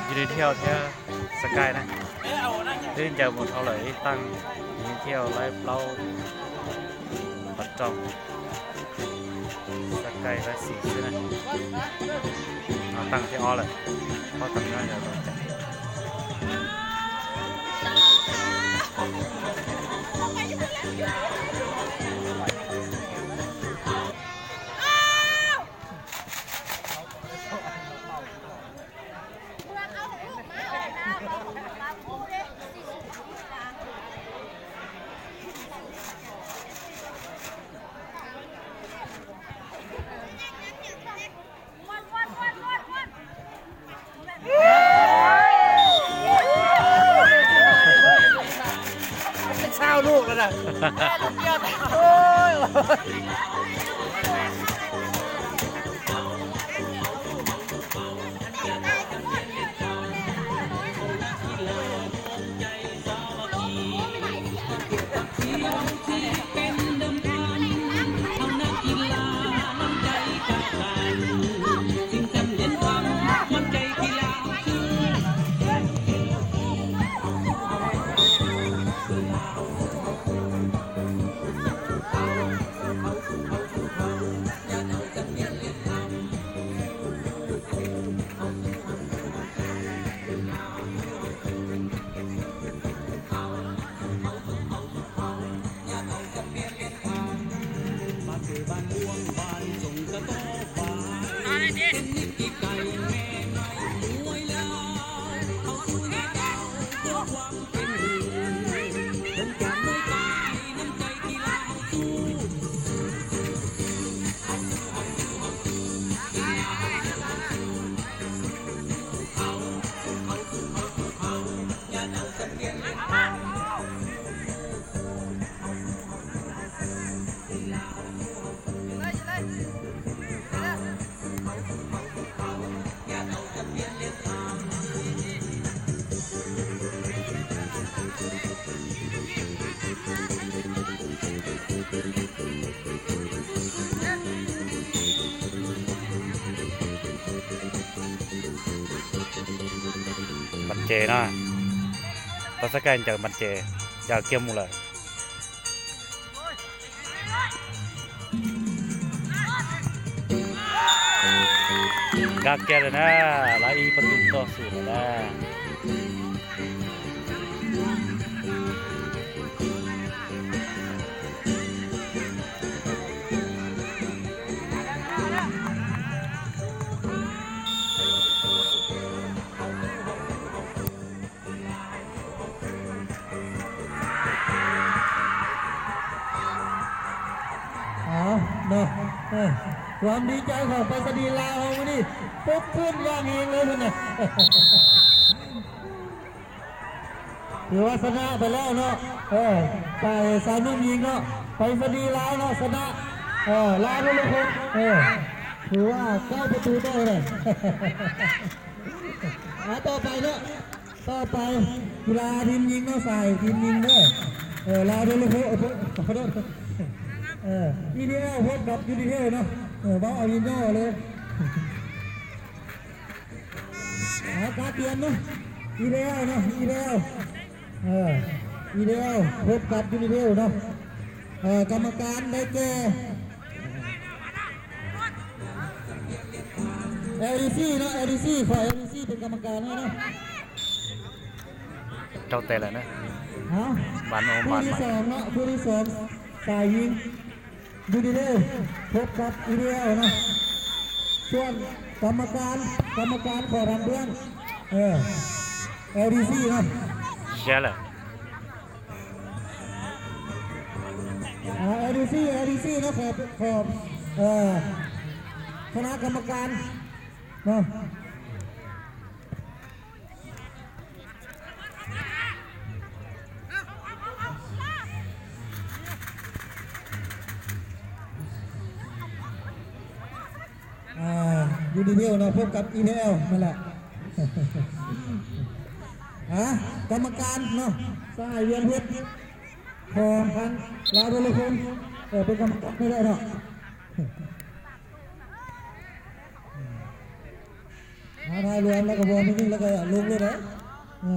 ຢູ່ໃນທ່ຽວແທ້ສະກາຍນະ ຕື່ນໃຈໝົດເທົ່າໃດຕັ້ງຢູ່ໃນທ່ຽວໄລເລົ່າ ປັດຈອງ ສະກາຍລາສີຊື່ນະ ເອົາຕັ້ງທີ່ອໍແຫຼະ ພໍຕັ້ງນ້ອຍແລ້ວ ເປັນຊາວລູກແລ້ວນະ ແມ່ລູກດຽວ ໂອ້ຍ. ບັນເຈເນາະ ຕາສະກາຍຈາກບັນເຈ ຈາກກຽມໝູ່ລະ ກາກແກ່ນແລ້ວນະ ລາອີປະຕູຕໍ່ສູນແລ້ວນະ. ເອົາເນາະ ເອີ ຄວາມດີໃຈຂອງໄປສະນີລາວເຮົາມື້ນີ້ ປົກຂຶ້ນຢ່າງແຮງເລີຍພຸ້ນນະ ຖືວ່າຊະນະໄປແລ້ວເນາະ ເອີ ຝ່າຍສາວໜຸ່ມຍິງເນາະ ໄປສະນີລາວເນາະ ຊະນະ ເອີ ລາວທຸກຄົນ ເອີ ຖືວ່າເກົ້າປະຕູຕໍ່ເລີຍ ເອົາ ຕໍ່ໄປເນາະ. ຕໍ່ໄປ ກິລາທີມຍິງເນາະ ສາຍທີມຍິງເດີ ເອີ ລາວໂດໂລໂຄ ເອີ ຂໍໂທດ ເອີ ອີດີແອລ ພົບກັບຢູນິເທວເນາະ ເອີ ເວົ້າເອົາຍິນຍໍເລີຍ ເອົາ ກາກຽມເນາະ ອີດີແອລເນາະ ອີດີແອລ ເອີ ອີດີແອລ ພົບກັບຢູນິເທວເນາະ ເອີ ກຳມະການໄດ້ແກ່ ແອລດີຊີເນາະ ແອລດີຊີ ຝ່າຍແອລດີຊີເປັນກຳມະການໃຫ້ເນາະ ເຈົ້າແຕ່ລະນະ ເອົ້າ ບານໂອມ ບານໃໝ່ ຄູ່ທີສອງເນາະ ຄູ່ທີສອງ ສາຍຍິງ ຢູນິເທວ ພົບກັບ ອີດີແອລ ເນາະ ສ່ວນກຳມະການ ກຳມະການຂໍທາງເບື້ອງ ເອີ ແອລດີຊີເນາະ ເຊຍເລີຍ ອ່າ ແອລດີຊີ ແອລດີຊີ ເນາະ ຂອບ ຂອບ ເອີ ຄະນະກຳມະການເນາະ ອ່າ ຢູນິເທວເນາະ ພົບກັບ ອີທີແອລ ນັ້ນແຫຼະ ອ່າ ກຳມະການເນາະ ສະຫາຍວຽງເພັດ ຂອງທາງລາວໂທລະຄົມ ເອີ ເປັນກຳມະການໃຫ້ໄດ້ເນາະ. ເ ນາຍຫຼວງແລ້ວກໍບໍ່ມີຍິງແລ້ວກໍລົງໂລດເດ້. ເອີ